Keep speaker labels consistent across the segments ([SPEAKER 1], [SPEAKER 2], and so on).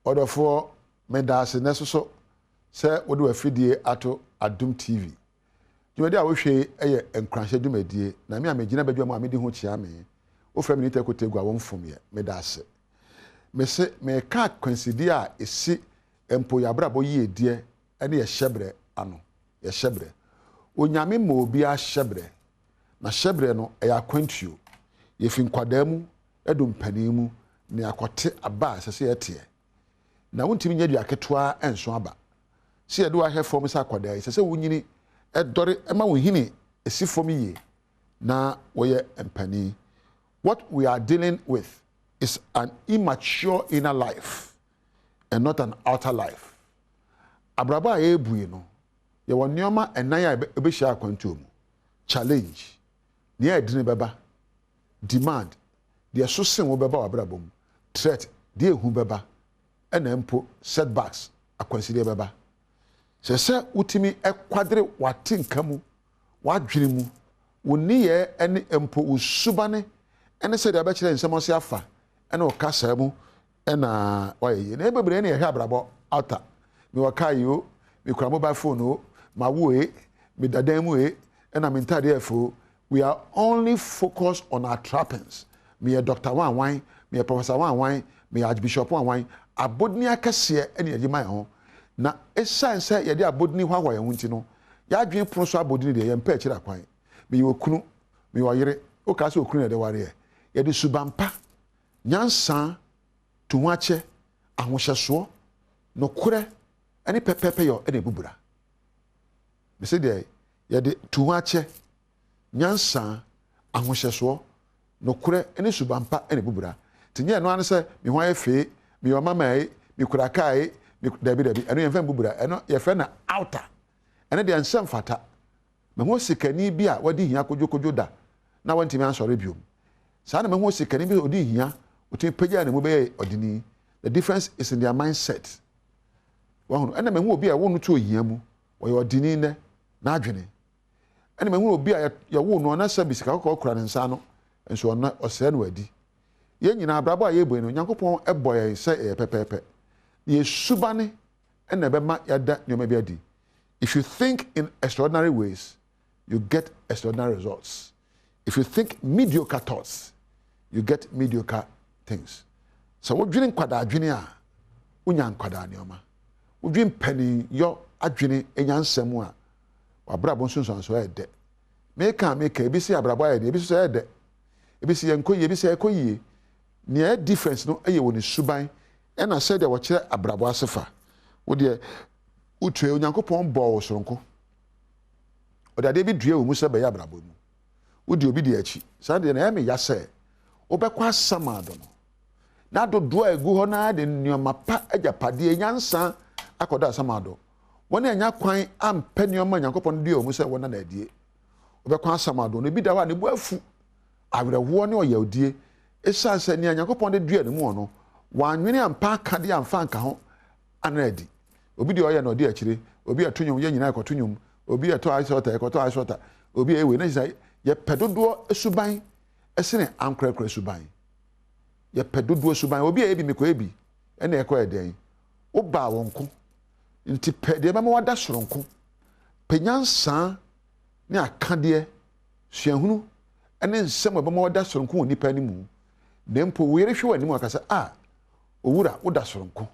[SPEAKER 1] Ɔdɔfoɔ, meda ase nnɛ soso sɛ wode w'afidie ato Adom TV. Dwumadie a wohwɛ yi yɛ nkuranhyɛ dwumadie, na me a megyina badwa mu a medi ho kyea me. Wofrɛ me Nita Kotegu a womfom yɛ. Meda ase. Mese mereka akwansideɛ a ɛsi mpo yɛn abrabɔ yiedie ne yɛn hyɛberɛ ano. Yɛn hyɛberɛ. Onyame ma obiara hyɛberɛ. Na hyɛberɛ no, ɛyɛ akwantuo. Yɛfi nkwadaa mu du mpanin mu na yɛakɔte aba a ɛsɛ sɛ yɛteɛ. Na wontumi nyɛ dua ketewa nso aba. Sɛ yɛde wo ahwɛ fam sɛ akwadaa yi, ɛsɛ sɛ wonyini dɔre ma wo nhini si fam yie na woyɛ mpanin. What we are dealing with is an immature inner life and not an outer life. Abrabɔ a yɛrebu yi no, yɛwɔ nneɛma nnan a ɛbɛhyia akwantuo mu. Challenge, nea ɛdene bɛba. Demand, deɛ ɛso sen wo bɛba w'abrabɔ mu. Threat, deɛ ehu bɛba. Ɛna mpo setbacks, akwansideɛ bɛba. Sɛ sɛ wotumi kwadere w'atenka mu, w'adwene mu, wo nneyɛɛ ne mpo wo subane ne sɛdeɛ wobɛkyerɛ nsɛm ase afa ne wo kasaa mu na wayɛ yie. Na yɛn bebree na yɛhwɛ abrabɔ outer. Mewɔ car yi o, mekura mobile phone o, mawo e, meda dan mu e, ɛna me ntaadeɛ yɛ fɛ o. We are only focused on our trappings. Meyɛ Doctor Wanwan, meyɛ Professor Wanwan, meyɛ Archbishop Wanwan. Abodini akɛseɛ na yɛgye ma yɛn ho. Na ɛsiane sɛ yɛde abodini hoahoa yɛn ho nti no, yɛadwene pono so abodini deɛ yɛmpɛ akyiri akwan. Meyɛ okunu, meyɛ ɔyere. Wokaa sɛ okunu na yɛde wareɛ. Yɛde suban pa, nyansa, tuhoakyɛ, ahohyɛsoɔ, nokorɛ ne pɛpɛɛpɛyɔ na ɛbu bra. Mese deɛ yɛde tuhoakyɛ, nyansa, ahohyɛsoɔ, nokorɛ ne suban pa na ɛbu bra. Nti nyɛ ɛno ara ne sɛ me ho ayɛ fee, meyɛ ɔmama e, mekura kaa e, me, dabi dabi, ɛno yɛmfa mbu bra. Ɛno yɛfrɛ no outer. Ɛno deɛ ɛnsɛ mfata. Mahu osikani bi a wadi hia kodwokodwo da na wantumi ansɔre biom. Saa na mahu osikani bi a odi hia, otumi pagyaa ne mu bɛyɛɛ ɔdeni. The difference is in their mindset. Wahunu? Ɛna mahu obi a ɛwoo no too ohia mu, ɔyɛ ɔdeni nnɛ, n'adwene. Ɛna mahu obi a yɛwoo no na sɛbi sika kɔkɔɔ kura ne nsa ano, nso ɔno ɔsɛɛ no adi. Yɛn nyinaa, abrabɔ a yɛrebɔ yi no, Onyankopɔn bɔ yɛn sɛ yɛyɛ pɛpɛɛpɛ. Na yɛn subane na ɛbɛma yɛada nneɛma bi adi. If you think in extraordinary ways, you get extraordinary results. If you think mediocre thoughts, you get mediocre things. Sɛ wodwene nkwadaa adwene a, wonya nkwadaa nneɛma. Wodwene mpaninyɔ adwene nyansa mu a, w'abrabɔ nsunsuansoɔ yɛ dɛ. Meka a meka, ebi se abrabɔ ayɛ den, ebi nso sɛ ɛyɛ dɛ. Ebi se yɛnkɔ yie, ebi se ɛkɔ yie. Nea ɛyɛ difference no yɛ wɔ ne suban ɛna sɛdeɛ wɔkyerɛ abrabɔ ase fa. Wo deɛ, wotue, Onyankopɔn bɔɔ wo soronko. Ɔde adeɛ bi dua wo mu sɛ bɛyɛ abrabɔ mu. Wodi obi deɛ akyi. Saa deɛ na ɛyɛ me ya sɛ wobɛkɔ asamado no na dodoɔ a ɛgu hɔ no ara de nneɛma pa agyapadeɛ nyansa akɔda asamado. Wɔn a anya kwan ampɛ nneɛma a Onyankopɔn dua wɔn mu sɛ wɔnna no adie. Wobɛkɔ asamado no, ebi da hɔ a ne bo afu, awerɛhoɔ ne ɔyawdie, ɛsiane sɛ nea Nyankopɔn de dua ne mu no, wannwene ampa akadeɛ amfa anka ho anna adi. Obi deɛ ɔyɛ na ɔdi akyire, obi ɛto nnwom, yɛn nyinaa yɛkɔto nnwom, obi ɛtɔ ice water, yɛkɔtɔ ice water, obi ɛyɛ wei, na kyerɛ sɛ yɛpɛ dodoɔ suban sene ankorankora suban. Yɛpɛ dodoɔ suban, obi ɛyɛ bi mekɔyɛ bi, ɛna ɛkɔyɛ dɛn? Wobaa wo nko, nti pɛ deɛ ɛbɛma wada soronko, pɛ nyansa ne akadeɛ, suahunu ne nsɛm a ɛbɛma wada soronko wɔ nnipa anim, na mpo wo yere hwɛ w'anim aka sɛ, ah, owura, woda soronko.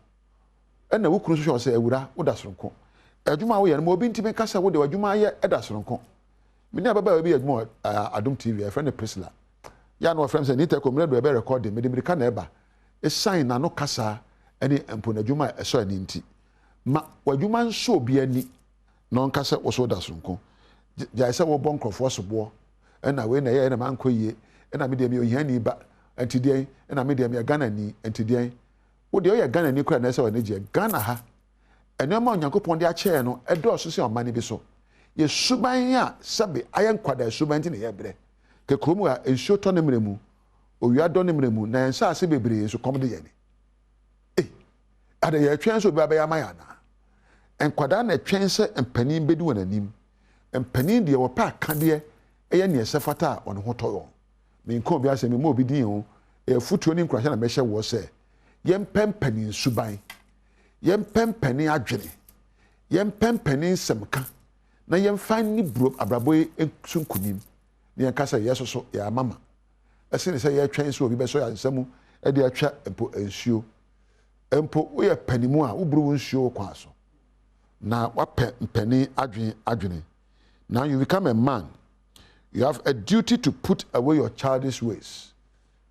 [SPEAKER 1] Ɛna wo kunu nso hwɛ wo sɛ, awura, woda soronko. Adwuma a woyɛ no, ma obi ntumi nka sɛ wode w'adwuma ayɛ da soronko. Me ne ababaawa bi yɛ adwuma wɔ eh, Adom TV, yɛfrɛ no Priscilla. Yɛ a na wɔfrɛ me sɛ Nita kɔ mmerɛ do ɛbɛ recording, mede mmirika na ɛba. Esiane n'ano kasa ne mpo n'adwuma a ɛsɔ ani nti. Ma w'adwuma nsɔ obi ani na ɔnka sɛ wo so woda soronko. Gyae sɛ wobɔ nkurɔfoɔ soboɔ. Ɛna wei na ɛyɛɛ na mankɔ yie. Ɛna me deɛ meyɛ ohiani ba. Ɛnti deɛn? Ɛna me deɛ meyɛ Ghanani. Ɛnti deɛn? Wo deɛ woyɛ Ghanani koraa na ɛsɛ sɛ w'ani gyeɛ. Ghana ha, nneɛma a Onyankopɔn de akyɛ yɛn no ɛdɔɔso sen ɔman bi so. Yɛ suban a sɛbe ayɛ nkwadaa suban nti na yɛbrɛ. Kɛ kurom ha, nsuo tɔ ne mmerɛ mu, owia dɔ ne mmerɛ mu, na yɛn nsaase bebree nso kɔm de yɛn. Ei, adɛn yɛretwɛn sɛ obi abɛyɛ ama yɛn anaa? Nkwadaa na ɛtwɛn sɛ mpanin bɛdi wɔn anim. Mpanin deɛ wɔpɛ akadeɛ yɛ nea ɛsɛ fata a wɔn ho tɔ wɔn. Menka obi asɛm, memmɔ obi din o, ɛyɛ afotuo ne nkuranhyɛ na mɛhyɛ woɔ sɛ yɛmpɛ mpanin suban. Yɛmpɛ mpanin adwene, yɛmpɛ mpanin nsɛmka, na yɛmfa nni buro abrabɔ yi so nkonim, na yɛnka sɛ yɛn nso yɛn amama. Ɛsene sɛ yɛtwɛn sɛ obi bɛsɔ yɛn nsa mu de atwa mpo nsuo. Mpo woyɛ panimu a, woburu wo nsuo wo kwan so, na woapɛ mpanin adwene adwene. Now you become a man, you have a duty to put away your childish ways.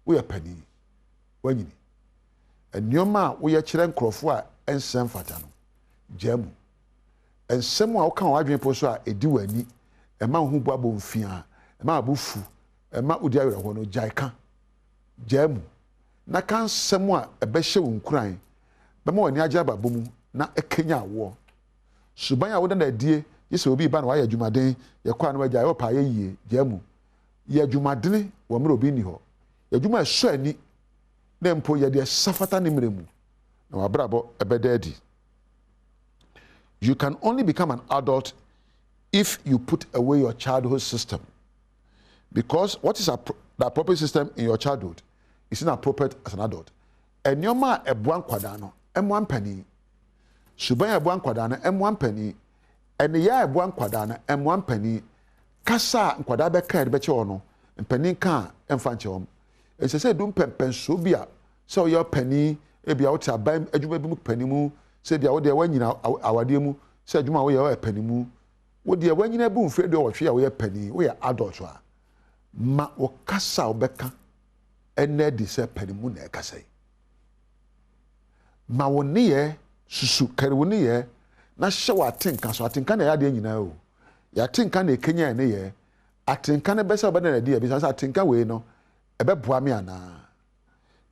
[SPEAKER 1] Woyɛ panin, woanyini. Nneɛma a woyɛ kyerɛ nkurɔfoɔ a ɛnsɛ mfata no, gyaa mu. Nsɛm a woka wɔ w'adwene po so a ɛdi w'ani, ɛma wo ho bu abomfiaa, ɛma wo bo fu, ɛma wodi awerɛhoɔ no, gyae ka. Gyaa mu, na ka nsɛm a ɛbɛhyɛ wo nkuran, bɛma w'ani agye abrabɔ mu, na ɛkanyan woɔ. Suban a woda no adie, gye sɛ obi reba na wayɛ adwumaden, yɛkɔ a na wagyae, ɔpɛ ayɛ yie, gyaa mu. Yɛ adwumadene wɔ mmerɛ obi nni hɔ. Yɛ adwuma a ɛsɔ ani, na mpo yɛ deɛ ɛsɛ fata ne mmerɛ mu, na w'abrabɔ bɛda adi. You can only become an adult if you put away your childhood system. Because what is the appropriate system in your childhood is inappropriate as an adult. Nneɛma a ɛboa nkwadaa no, ɛmmoa mpanin. Suban a ɛboa nkwadaa no, ɛmmoa mpanin. Nneyɛe a ɛboa nkwadaa no, ɛmmoa mpanin. Kasa a nkwadaa bɛka a yɛde bɛkyɛ wɔn no, mpanin ka a, ɛmfa nkyɛ wɔn. Ɛsɛ sɛ edu mpɛnpɛnsoɔ bi a, sɛ woyɛ ɔpanin, ebia wote aban adwuma bi mu panin mu, sɛ ebia wo deɛ woanyina awadeɛ mu, sɛ adwuma a woyɛ woyɛ panin mu, wo deɛ woanyina abu mfeɛ aduɔwɔtwe a woyɛ panin, woyɛ adult a, ma wo kasa a wobɛka ɛnna adi sɛ panin mu na ɛkasa yi. Ma wo nneyɛɛ susu, kari wo nneyɛɛ na hyɛ w'atenka so. Atenka na ɛyɛ adeɛ nyinaa o. Yɛatenka na ɛkanyan yɛn nneyɛɛ. Atenka no bɛsɛ wobɛda no adi a, bisa sɛ atenka wei no, ɛbɛboa me anaa?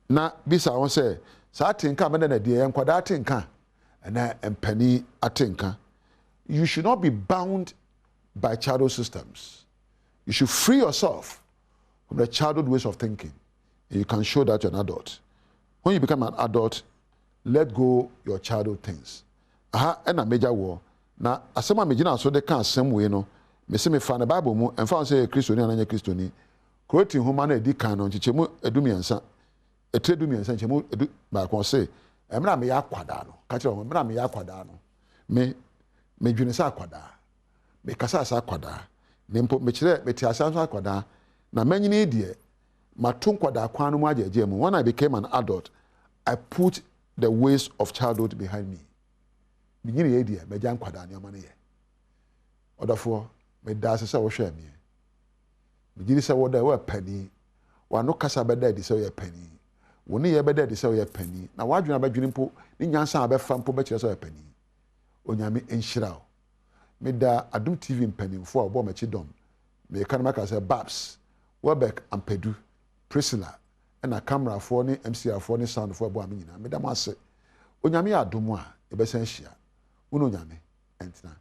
[SPEAKER 1] Na bisa ho sɛ, saa atenka a mɛda no adi, ɛyɛ nkwadaa atenka anaa mpanin atenka? You should not be bound by childhood systems. You should free yourself from the childhood ways of thinking. And you can show that you're an adult. When you become an adult, let go your childhood things. Aha ɛna megya woɔ. Na asɛm a megyina so de ka asɛm wei no, mese mefa no Bible mu, ɛmfa ho sɛ yɛ Kristoni anaa nyɛ Kristoni. Koroti nhoma no a ɛdi kan no, nkyekyɛmu 13, etire 13, nkyɛmu 11, ɔse, Mmerɛ a meyɛ akwadaa no, ka kyerɛ wɔn, mmerɛ a meyɛ akwadaa no, me, medwene sɛ akwadaa, mekasaa sɛ akwadaa, na mpo mekyerɛ, mete aseɛ nso akwadaa, na manyini yi deɛ, mato nkwadaa kwan no mu agyɛɛgyɛɛ mu. When I became an adult, I put the ways of childhood behind me. Menyini yei deɛ, magya nkwadaa nneɛma no yɛ. Ɔdɔfoɔ, meda ase sɛ wohwɛɛ meɛ. Megye di sɛ wo dɛ woyɛ panin. W'ano kasa bɛda adi sɛ woyɛ panin. Wo nneyɛe bɛda adi sɛ woyɛ panin. Na w'adwene a wobɛdwene mpo ne nyansa a wobɛfa mpo bɛkyerɛ sɛ woyɛ panin. Onyame nhyira wo. Meda Adom TV mpanimfoɔ a wɔbɔɔ m'akyi dɔm. Meka na maka sɛ Babs, Welbeck Ampadu, Priscilla, ɛna camerafoɔ ne MCRfoɔ ne soundfoɔ a ɛboaa me nyinaa. Meda mo ase. Onyame yɛ adom a, yɛbɛsan ahyia. Wo ne Onyame ntena.